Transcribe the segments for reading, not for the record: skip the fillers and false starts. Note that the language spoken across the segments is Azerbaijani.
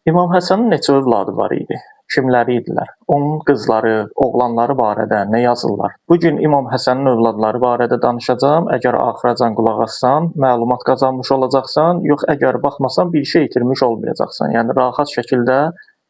İmam Həsənin neçə övladı var idi? Kimləri idilər? Onun qızları, oğlanları barədə nə yazırlar? Bu gün İmam Həsənin övladları barədə danışacağam. Əgər axıracan qulaq assan, məlumat qazanmış olacaqsan, yox əgər baxmasan bir şey itirmiş olmayacaqsan. Yəni rahat şəkildə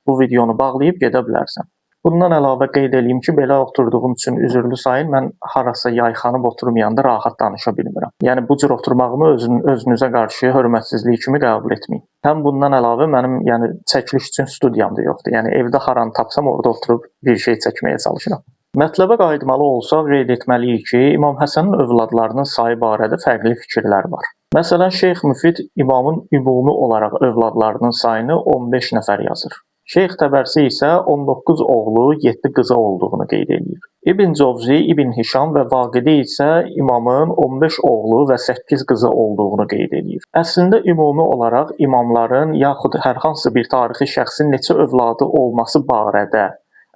bu videonu bağlayıb gedə bilərsən. Bundan əlavə qeyd eləyim ki, belə oturduğum üçün üzrlü sayın, mən harasa yayxanıb oturmayanda rahat danışa bilmirəm. Yəni bu cür oturmağımı özünüzə qarşı hörmətsizlik kimi qəbul etməyin. Həm bundan əlavə mənim yəni çəkiliş üçün studiyam da yoxdur. Yəni evdə haranı tapsam orada oturub bir şey çəkməyə çalışıram. Mətləbə qayıtmalı olsaq qeyd etməliyik ki, İmam Həsənin övladlarının sayı barədə fərqli fikirlər var. Məsələn, Şeyx Müfid imamın ümumi olaraq övladlarının sayını 15 nəfər yazır. Şeyx Təbərsi isə 19 oğlu, 7 qızı olduğunu qeyd eləyir. İbn Covzi, İbn Hişam və Vaqidi isə imamın 15 oğlu və 8 qızı olduğunu qeyd eləyir. Əslində ümumi olaraq imamların yaxud hər hansı bir tarixi şəxsin neçə övladı olması barədə,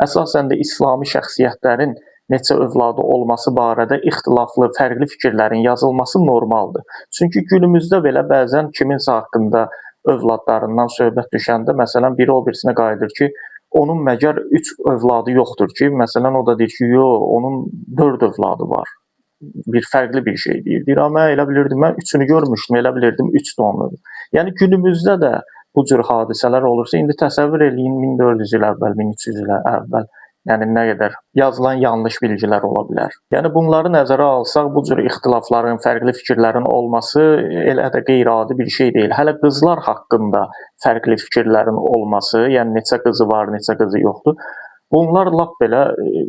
əsasən də İslami şəxsiyyətlərin neçə övladı olması barədə ixtilaflı, fərqli fikirlərin yazılması normaldır. Çünki günümüzdə belə bəzən kiminsə haqqında övladlarından söhbət düşəndə, məsələn, biri o birisinə qayıdır ki, onun məgər 3 övladı yoxdur ki, məsələn, o da deyir ki, yox, onun 4 övladı var. Bir fərqli bir şey deyir. Deyir, mən elə bilirdim, mən üçünü görmüşdüm, elə bilirdim 3-dür onun. Yəni günümüzdə də bu cür hadisələr olursa, indi təsəvvür eləyin 1400 il əvvəl, 1300 il əvvəl, yəni nə qədər yazılan yanlış bilgilər ola bilər. Yəni bunları nəzərə alsaq, bu cür ixtilafların, fərqli fikirlərin olması elə də qeyri-adi bir şey deyil. Hələ qızlar haqqında fərqli fikirlərin olması, yəni neçə qızı var, neçə qızı yoxdur. Bunlar lap belə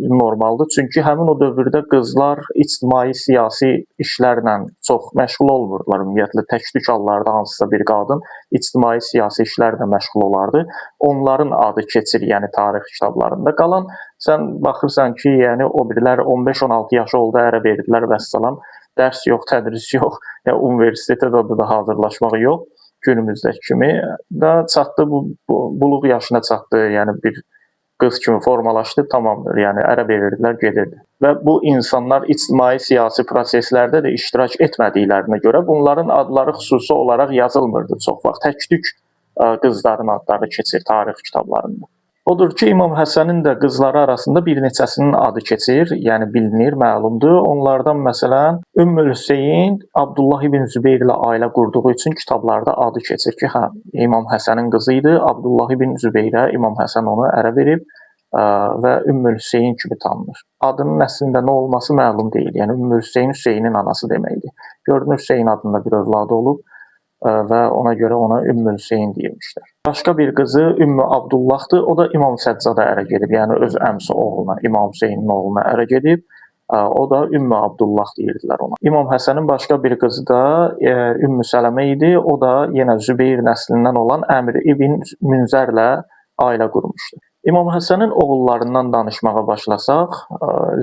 normaldır. Çünki həmin o dövrdə qızlar ictimai, siyasi işlərlə çox məşğul olmurdular. Ümumiyyətlə tək-tük hallarda hansısa bir qadın ictimai, siyasi işlərlə məşğul olardı. Onların adı keçir, yəni tarix kitablarında. Qalan sən baxırsan ki, yəni o birilər 15-16 yaşı oldu, ərə verdilər vəssalam. Dərs yox, tədris yox, ya universitetə də hazırlaşmaq yox. Günümüzdəki kimi da çatdı bu buluğ yaşına çatdı, yəni bir qız kimi formalaşdı, tamamdır. Yəni ərə verirdilər, gedirdi. Və bu insanlar ictimai, siyasi proseslərdə də iştirak etmədiklərinə görə bunların adları xüsusi olaraq yazılmırdı çox vaxt. Tək-tük qızların adları keçir tarix kitablarında. Odur ki, İmam Həsənin də qızları arasında bir neçəsinin adı keçir, yəni bilinir, məlumdur. Onlardan məsələn, Ümmül Hüseyn Abdullah ibn Zübeyir ilə ailə qurduğu üçün kitablarda adı keçir ki, hə, İmam Həsənin qızı idi. Abdullah ibn Zübeyrə İmam Həsən onu ərə verib və Ümmül Hüseyn kimi tanınır. Adının əslində nə olması məlum deyil. Yəni Ümmül Hüseyn Hüseynin anası deməkdir. Görünür Hüseyn adında bir övladı olub və ona görə ona Ümmül Hüseyn deyirmişlər. Başqa bir qızı Ümmü Abdullahdır. O da İmam Səccada ərə gedib, yəni öz əmsi oğluna, İmam Hüseynin oğluna ərə gedib. O da Ümmü Abdullah deyirdilər ona. İmam Həsənin başqa bir qızı da Ümmü Sələmə idi. O da yenə Zübeyir nəslindən olan Əmir ibn Münzərlə ailə qurmuşdu. İmam Həsənin oğullarından danışmağa başlasaq,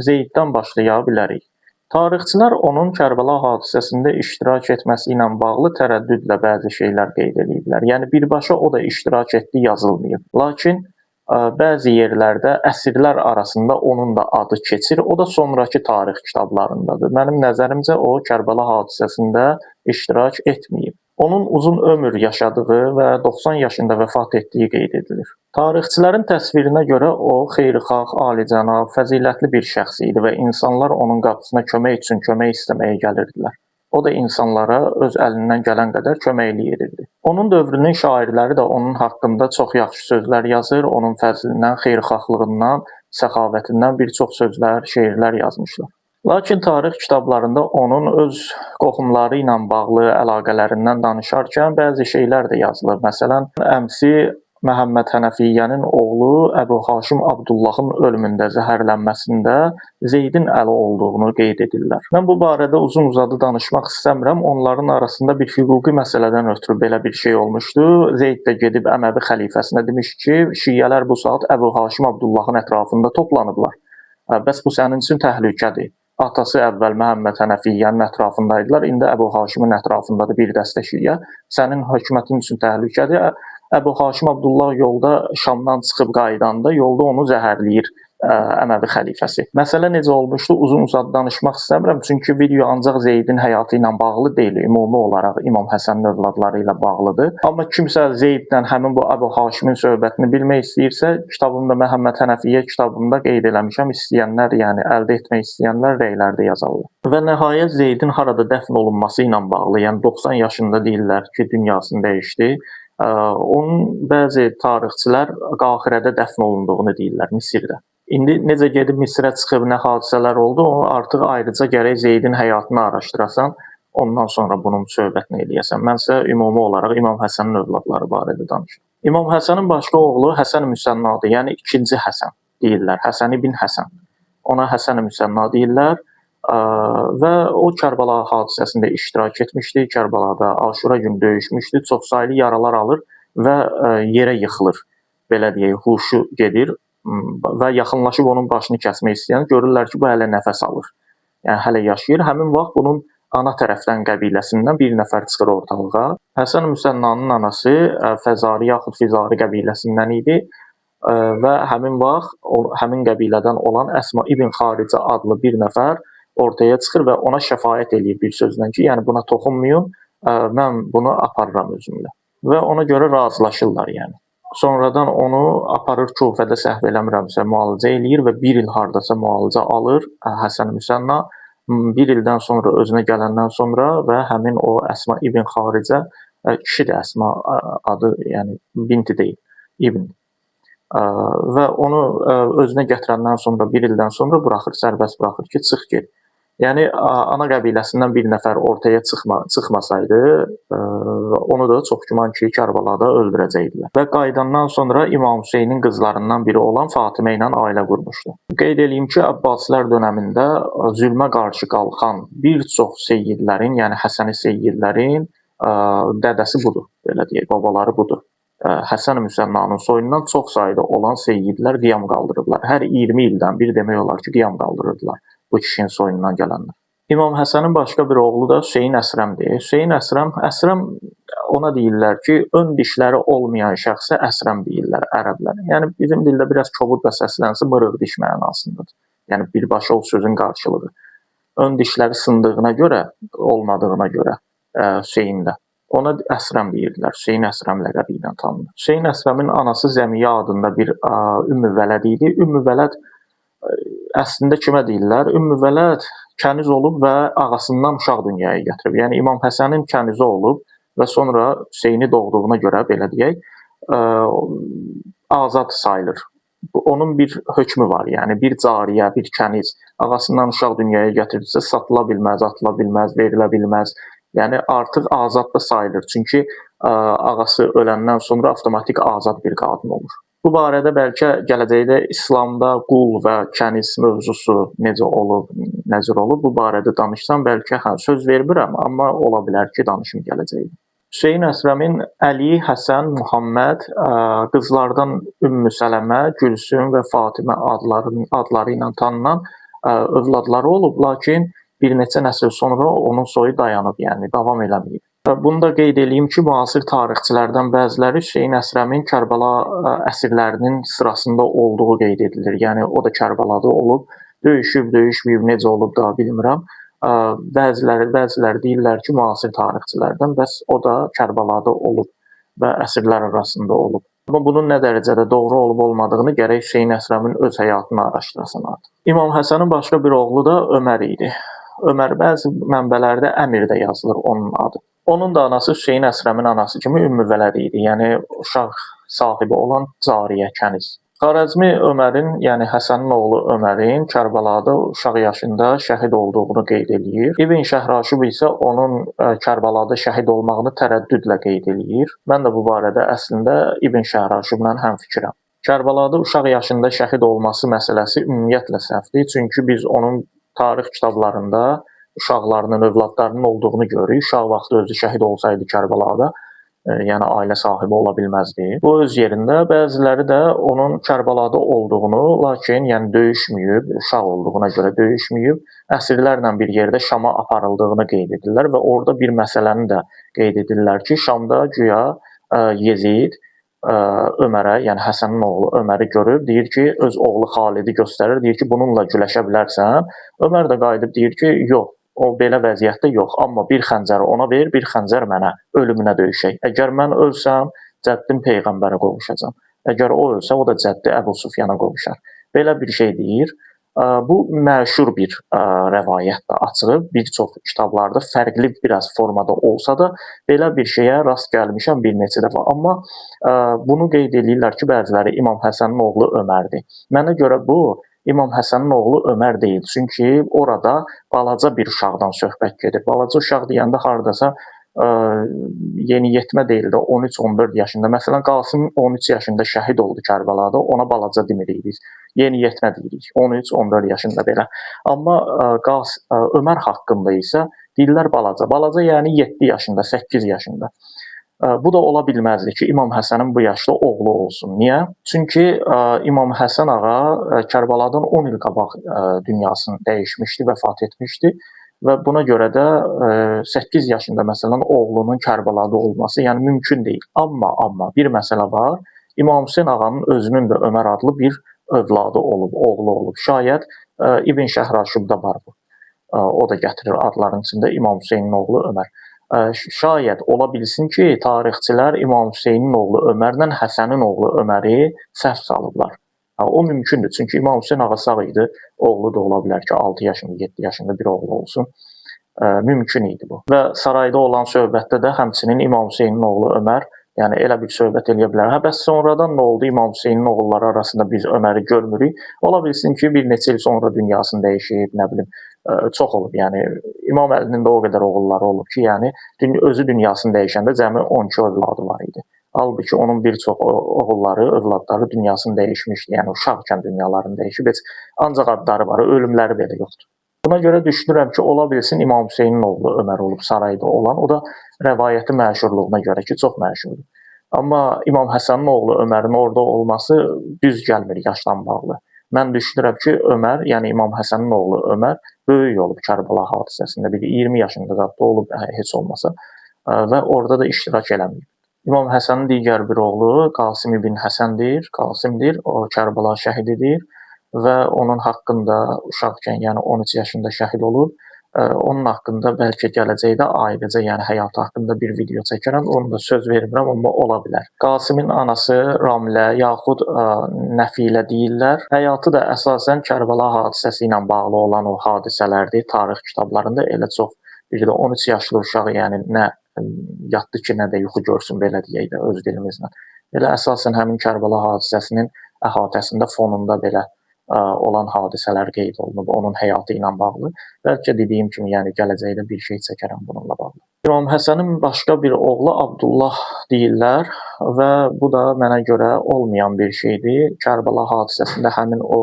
Zeyddən başlaya bilərik. Tarixçilər onun Kərbəla hadisəsində iştirak etməsi ilə bağlı tərəddüdlə bəzi şeylər qeyd eləyiblər. Yəni birbaşa o da iştirak etdi yazılmayıb. Lakin bəzi yerlərdə əsirlər arasında onun da adı keçir. O da sonrakı tarix kitablarındadır. Mənim nəzərimcə o Kərbəla hadisəsində iştirak etməyib. Onun uzun ömür yaşadığı və 90 yaşında vəfat etdiyi qeyd edilir. Tarixçilərin təsvirinə görə o xeyirxah, alicənab, fəzilətli bir şəxs idi və insanlar onun qapısına kömək üçün kömək istəməyə gəlirdilər. O da insanlara öz əlindən gələn qədər köməklik edirdi. Onun dövrünün şairləri də onun haqqında çox yaxşı sözlər yazır, onun fəzlindən, xeyirxahlığından, səxavətindən bir çox sözlər, şeirlər yazmışlar. Lakin tarix kitablarında onun öz qohumları ilə bağlı əlaqələrindən danışarkən bəzi şeylər də yazılır. Məsələn, əmsi Məhəmməd Hənəfiyyənin oğlu Əbu Haşim Abdullahın ölümündə, zəhərlənməsində Zeydin əli olduğunu qeyd edirlər. Mən bu barədə uzun-uzadı danışmaq istəmirəm. Onların arasında bir hüquqi məsələdən ötürü belə bir şey olmuşdu. Zeyd də gedib Əməvi xəlifəsinə demiş ki, şiələr bu saat Əbu Haşim Abdullahın ətrafında toplanıblar. Bəs bu sənin üçün təhlükədir. Atası əvvəl Məhəmməd Hənəfiyyənin ətrafındaydılar, indi Əbu Haşimin ətrafındadır bir dəstə şiə. Sənin hökumətin üçün təhlükədir. Əbu Haşim Abdullah yolda Şamdan çıxıb qayıdanda yolda onu zəhərləyir. Əməvi xəlifəsi. Məsələ necə olmuşdu? Uzun-uzadı danışmaq istəmirəm, çünki video ancaq Zeydin həyatı ilə bağlı deyil, ümumi olaraq İmam Həsənin övladları ilə bağlıdır. Amma kimsə Zeydlə həmin bu Əbu Haşimin söhbətini bilmək istəyirsə, kitabımda Məhəmməd Hənəfiyyə kitabımda qeyd eləmişəm. İstəyənlər, yəni əldə etmək istəyənlər rəylərdə yazarlar. Və nəhayət Zeydin harada dəfn olunması ilə bağlı, yəni 90 yaşında deyirlər ki, dünyasını dəyişdi. Onun bəzi tarixçilər Qahirədə dəfn olunduğunu deyirlər, Misirdə. İndi necə gedib Misrə çıxıb, nə hadisələr oldu, onu artıq ayrıca gərək Zeydin həyatını araşdırasan, ondan sonra bunun söhbətini eləyəsən. Mən sizə ümumi olaraq İmam Həsənin övladları barədə danışıram. İmam Həsənin başqa oğlu Həsən Müsənnadır, yəni ikinci Həsən deyirlər, Həsən ibn Həsən. Ona Həsən Müsənna deyirlər və o Kərbəla hadisəsində iştirak etmişdi. Kərbəlada Aşura günü döyüşmüşdü, çoxsaylı yaralar alır və yerə yıxılır. Belə deyək, huşu gedir və yaxınlaşıb onun başını kəsmək istəyən görürlər ki, bu hələ nəfəs alır. Yəni hələ yaşayır. Həmin vaxt bunun ana tərəfdən qəbiləsindən bir nəfər çıxır ortalığa. Həsən Müsənnanın anası Fəzari yaxud Fizari qəbiləsindən idi və həmin vaxt həmin qəbilədən olan Əsma ibn Xaricə adlı bir nəfər ortaya çıxır və ona şəfaət eləyir bir sözlə ki, yəni buna toxunmayın, mən bunu aparıram özümlə. Və ona görə razılaşırlar yəni. Sonradan onu aparır Kufədə səhv eləmirəmsə müalicə eləyir və bir il hardasa müalicə alır Həsən Müsənna. Bir ildən sonra özünə gələndən sonra və həmin o Əsma ibn Xaricə, kişidir Əsma adı, yəni binti deyil, ibn. Və onu özünə gətirəndən sonra bir ildən sonra buraxır, sərbəst buraxır ki, çıx get. Yəni ana qəbiləsindən bir nəfər ortaya çıxmasaydı, onu da çox güman ki, Kərbəlada öldürəcəkdilər. Və qayıdandan sonra İmam Hüseynin qızlarından biri olan Fatimə ilə ailə qurmuşdu. Qeyd eləyim ki, Abbasilər dönəmində zülmə qarşı qalxan bir çox seyyidlərin, yəni Həsəni seyyidlərin dədəsi budur, belə deyək, babaları budur. Həsən Müsənnanın soyundan çox sayda olan seyyidlər qiyam qaldırıblar. Hər 20 ildən bir demək olar ki, qiyam qaldırırdılar bu kişinin soyundan gələnlər. İmam Həsənin başqa bir oğlu da Hüseyn Əsrəmdir. Hüseyn Əsrəm, Əsrəm ona deyirlər ki, ön dişləri olmayan şəxsə Əsrəm deyirlər ərəblər. Yəni bizim dildə biraz kobud da səslənsə mırıq diş mənasındadır. Yəni birbaşa o sözün qarşılığı. Ön dişləri sındığına görə, olmadığına görə Hüseyndə. Ona Əsrəm deyirdilər. Hüseyn Əsrəm ləqəbi ilə tanınır. Hüseyn Əsrəmin anası Zəmiyə adında bir Ümmü Vələd idi. Ümmü Vələd əslində kimə deyirlər? Ümmü Vələd kəniz olub və ağasından uşaq dünyaya gətirib. Yəni İmam Həsənin kənizi olub və sonra Hüseyni doğduğuna görə belə deyək, azad sayılır. Onun bir hökmü var. Yəni bir cariyə, bir kəniz ağasından uşaq dünyaya gətirdirsə satıla bilməz, atıla bilməz, verilə bilməz. Yəni artıq azad da sayılır. Çünki ağası öləndən sonra avtomatik azad bir qadın olur. Bu barədə bəlkə gələcəkdə İslamda qul və kəniz mövzusu necə olub, nə cür olub, bu barədə danışsam bəlkə hə, söz vermirəm, amma ola bilər ki, danışım gələcəkdə. Hüseyn Əsrəmin Əli, Həsən, Muhamməd, qızlardan Ümmü Sələmə, Gülsüm və Fatimə adları ilə tanınan övladları olub, lakin bir neçə nəsil sonra onun soyu dayanıb, yəni davam eləməyib. Və bunu da qeyd eləyim ki, müasir tarixçilərdən bəziləri Hüseyn Əsrəmin Kərbəla əsirlərinin sırasında olduğu qeyd edilir. Yəni o da Kərbəlada olub, döyüşüb, döyüşməyib, necə olub daha bilmirəm. Bəziləri deyirlər ki, müasir tarixçilərdən, bəs o da Kərbəlada olub və əsirlər arasında olub. Amma bunun nə dərəcədə doğru olub olmadığını gərək Hüseyn Əsrəmin öz həyatını araşdırasan artıq. İmam Həsənin başqa bir oğlu da Ömər idi. Ömər bəzi mənbələrdə Əmir də yazılır onun adı. Onun da anası Hüseyn Əsrəmin anası kimi Ümmü Vələd idi. Yəni uşaq sahibi olan cariyə, kəniz. Xarəzmi Ömərin, yəni Həsənin oğlu Ömərin Kərbəlada uşaq yaşında şəhid olduğunu qeyd eləyir. İbn Şəhraşub isə onun Kərbəlada şəhid olmağını tərəddüdlə qeyd eləyir. Mən də bu barədə əslində İbn Şəhraşubla həmfikirəm. Kərbəlada uşaq yaşında şəhid olması məsələsi ümumiyyətlə səhvdir. Çünki biz onun tarix kitablarında uşaqlarının, övladlarının olduğunu görürük. Uşaq vaxtı özü şəhid olsaydı Kərbəlada, yəni ailə sahibi ola bilməzdi. Bu öz yerində, bəziləri də onun Kərbəlada olduğunu, lakin yəni döyüşməyib, uşaq olduğuna görə döyüşməyib, əsirlərlə bir yerdə Şama aparıldığını qeyd edirlər və orada bir məsələni də qeyd edirlər ki, Şamda güya Yezid Ömərə, yəni Həsənin oğlu Öməri görüb, deyir ki, öz oğlu Xalidi göstərir, deyir ki, bununla güləşə bilərsən. Ömər də qayıdıb deyir ki, yox, o belə vəziyyətdə yox, amma bir xəncəri ona ver, bir xəncər mənə, ölümünə döyüşək. Əgər mən ölsəm, cəddim peyğəmbərə qovuşacam. Əgər o ölsə, o da cəddi Əbu Sufyana qovuşar. Belə bir şey deyir. Bu məşhur bir rəvayətdir, açığı bir çox kitablarda fərqli biraz formada olsa da belə bir şeyə rast gəlmişəm bir neçə dəfə. Amma bunu qeyd eləyirlər ki, bəziləri İmam Həsənin oğlu Ömərdir. Mənə görə bu İmam Həsənin oğlu Ömər deyil. Çünki orada balaca bir uşaqdan söhbət gedir. Balaca uşaq deyəndə hardasa yeniyetmə deyil də 13-14 yaşında. Məsələn, Qasım 13 yaşında şəhid oldu Kərbəlada. Ona balaca demirik biz. Yeniyetmə deyirik. 13-14 yaşında belə. Amma Ömər haqqında isə deyirlər balaca. Balaca yəni 7 yaşında, 8 yaşında. Bu da ola bilməzdi ki, İmam Həsənin bu yaşda oğlu olsun. Niyə? Çünki İmam Həsən ağa Kərbəladan 10 il qabaq dünyasını dəyişmişdi, vəfat etmişdi. Və buna görə də 8 yaşında məsələn oğlunun Kərbəlada olması, yəni mümkün deyil. Amma bir məsələ var. İmam Hüseyn ağanın özünün də Ömər adlı bir övladı olub, oğlu olub. Şayət İbn Şəhraşubda var bu. O da gətirir adların içində İmam Hüseynin oğlu Ömər. Şayət ola bilsin ki, tarixçilər İmam Hüseynin oğlu Ömərlə Həsənin oğlu Öməri səhv salıblar. O mümkündür. Çünki İmam Hüseyn ağa sağ idi. Oğlu da ola bilər ki, 6 yaşında, 7 yaşında bir oğlu olsun. Mümkün idi bu. Və sarayda olan söhbətdə də həmçinin İmam Hüseynin oğlu Ömər, yəni elə bir söhbət eləyə bilər. Hə, bəs sonradan nə oldu? İmam Hüseynin oğulları arasında biz Öməri görmürük. Ola bilsin ki, bir neçə il sonra dünyasını dəyişib, nə bilim, çox olub. Yəni İmam Əlinin də o qədər oğulları olub ki, yəni özü dünyasını dəyişəndə cəmi 12 övladı var idi. Halbuki onun bir çox oğulları, övladları dünyasını dəyişmişdi. Yəni uşaqkən dünyalarını dəyişib, heç ancaq adları var, ölümləri belə yoxdur. Buna görə düşünürəm ki, ola bilsin İmam Hüseynin oğlu Ömər olub sarayda olan. O da rəvayəti məşhurluğuna görə ki, çox məşhurdur. Amma İmam Həsənin oğlu Ömərin orada olması düz gəlmir yaşla bağlı. Mən düşünürəm ki, Ömər, yəni İmam Həsənin oğlu Ömər böyük olub Kərbəla hadisəsində. Bir 20 yaşında da olub heç olmasa və orada da iştirak eləməyib. İmam Həsənin digər bir oğlu Qasım ibn Həsəndir, Qasımdir, o Kərbəla şəhididir və onun haqqında uşaqkən, yəni 13 yaşında şəhid olub. Onun haqqında bəlkə gələcəkdə ayrıca, yəni həyatı haqqında bir video çəkərəm. Onu da söz vermirəm, amma ola bilər. Qasımın anası Ramlə yaxud Nəfilə deyirlər. Həyatı da əsasən Kərbəla hadisəsi ilə bağlı olan o hadisələrdir. Tarix kitablarında elə çox bir də 13 yaşlı uşaq, yəni nə yatdı ki, nə də yuxu görsün, belə deyək də öz dilimizlə. Elə əsasən həmin Kərbəla hadisəsinin əhatəsində, fonunda belə olan hadisələr qeyd olunub onun həyatı ilə bağlı. Bəlkə dediyim kimi, yəni gələcəkdə bir şey çəkərəm bununla bağlı. İmam Həsənin başqa bir oğlu Abdullah deyirlər və bu da mənə görə olmayan bir şeydir. Kərbəla hadisəsində həmin o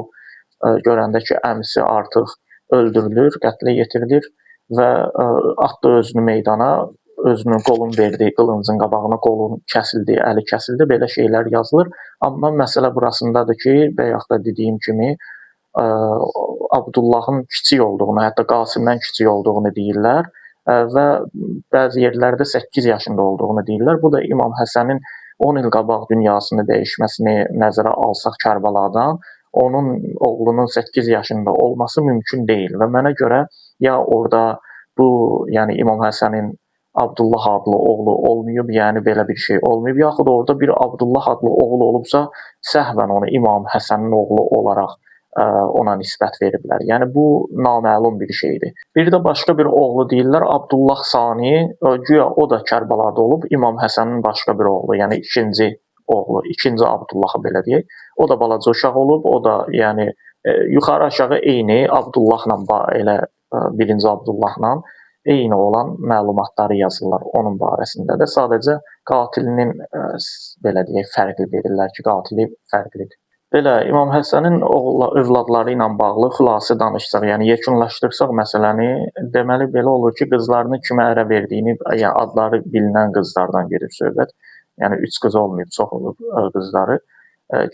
görəndə ki, əmisi artıq öldürülür, qətlə yetirilir və atdı özünü meydana, özünün qolun verdiyi qılıncın qabağına qolun kəsildi, əli kəsildi, belə şeylər yazılır. Amma məsələ burasındadır ki, bayaq da dediyim kimi Abdullahın kiçik olduğunu, hətta Qasımdan kiçik olduğunu deyirlər və bəzi yerlərdə 8 yaşında olduğunu deyirlər. Bu da İmam Həsənin 10 il qabaq dünyasını dəyişməsini nəzərə alsaq Kərbəladan, onun oğlunun 8 yaşında olması mümkün deyil və mənə görə ya orada bu, yəni İmam Həsənin Abdullah adlı oğlu olmayıb, yəni belə bir şey olmayıb, yaxud orada bir Abdullah adlı oğlu olubsa, səhvən onu İmam Həsənin oğlu olaraq ona nisbət veriblər. Yəni bu naməlum bir şeydir. Bir də başqa bir oğlu deyirlər, Abdullah Sani, güya o da Kərbəlada olub, İmam Həsənin başqa bir oğlu, yəni ikinci oğlu, ikinci Abdullahı belə deyək. O da balaca uşaq olub, o da yəni yuxarı-aşağı eyni Abdullahla elə birinci Abdullahla eyni olan məlumatları yazırlar onun barəsində də. Sadəcə qatilinin belə deyək, fərqli verirlər ki, qatili fərqlidir. Belə İmam Həsənin övladları ilə bağlı xülasə danışsaq, yəni yekunlaşdırsaq məsələni, deməli belə olur ki, qızlarını kimə ərə verdiyini, yəni adları bilinən qızlardan gedir söhbət. Yəni 3 qız olmayıb, çox olub qızları.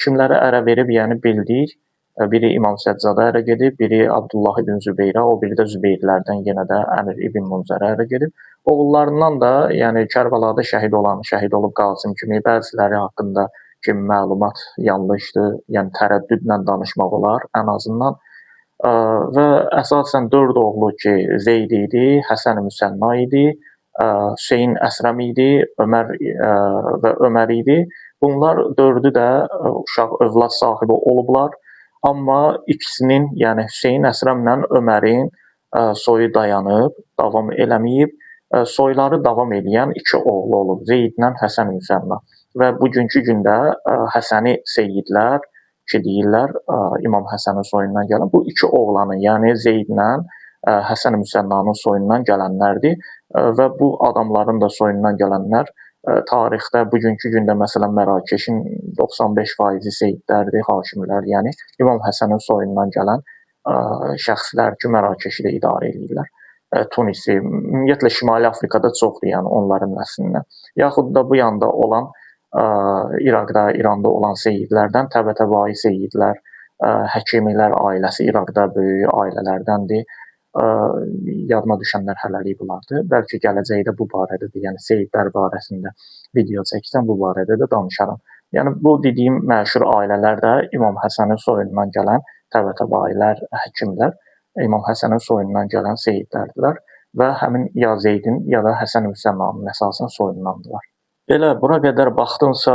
Kimlərə ərə verib, yəni bildik. Biri İmam Səccada ərə gedib, biri Abdullah ibn Zübeyrə, o biri də Zübeyrlərdən yenə də Əmir ibn Munzərə ərə gedib. Oğullarından da, yəni Kərbəlada şəhid olan, şəhid olub Qasım kimi, bəziləri haqqında ki məlumat yanlışdır, yəni tərəddüdlə danışmaq olar ən azından. Və əsasən 4 oğlu ki Zeyd idi, Həsən Müsənna idi, Hüseyn Əsrəm idi, Ömər və Ömər idi. Bunlar dördü də uşaq övlad sahibi olublar. Amma ikisinin, yəni Hüseyn Əsrəmlə Ömərin soyu dayanıb, davam eləməyib. Soyları davam eləyən iki oğlu olub, Zeydlə Həsən Müsənna. Və bugünkü gündə Həsəni Seyidlər ki deyirlər, İmam Həsənin soyundan gələn bu iki oğlanın, yəni Zeydlə Həsən Müsənnanın soyundan gələnlərdir və bu adamların da soyundan gələnlər tarixdə bugünkü gündə məsələn Mərakeşin 95%-i Seyidlərdir, Haşimlər, yəni İmam Həsənin soyundan gələn şəxslər ki, Mərakeşi də idarə eləyirlər. Tunisi, ümumiyyətlə Şimali Afrikada çoxdur, yəni onların nəslindən. Yaxud da bu yanda olan İraqda, İranda olan seyidlərdən Təbətəbai seyidlər, Həkimilər ailəsi İraqda böyük ailələrdəndir. Yadıma düşənlər hələlik bunlardır. Bəlkə gələcəkdə bu barədə də, yəni seyidlər barəsində video çəksəm, bu barədə də danışaram. Yəni bu dediyim məşhur ailələr də İmam Həsənin soyundan gələn Təbətəbailər, həkimlər İmam Həsənin soyundan gələn seyidlərdilər və həmin ya Zeydin ya da Həsən Müsənnanın əsasən soyundandırlar. Belə bura qədər baxdınsa,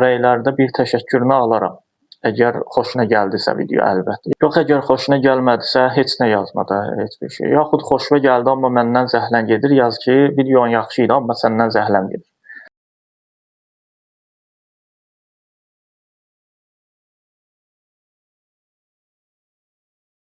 rəylərdə bir təşəkkürünü alaram. Əgər xoşuna gəldisə video əlbəttə. Yox, əgər xoşuna gəlmədisə heç nə yazma da, heç bir şey. Yaxud xoşuna gəldi, amma məndən zəhlən gedir, yaz ki, videon yaxşı idi, amma səndən zəhləm gedir.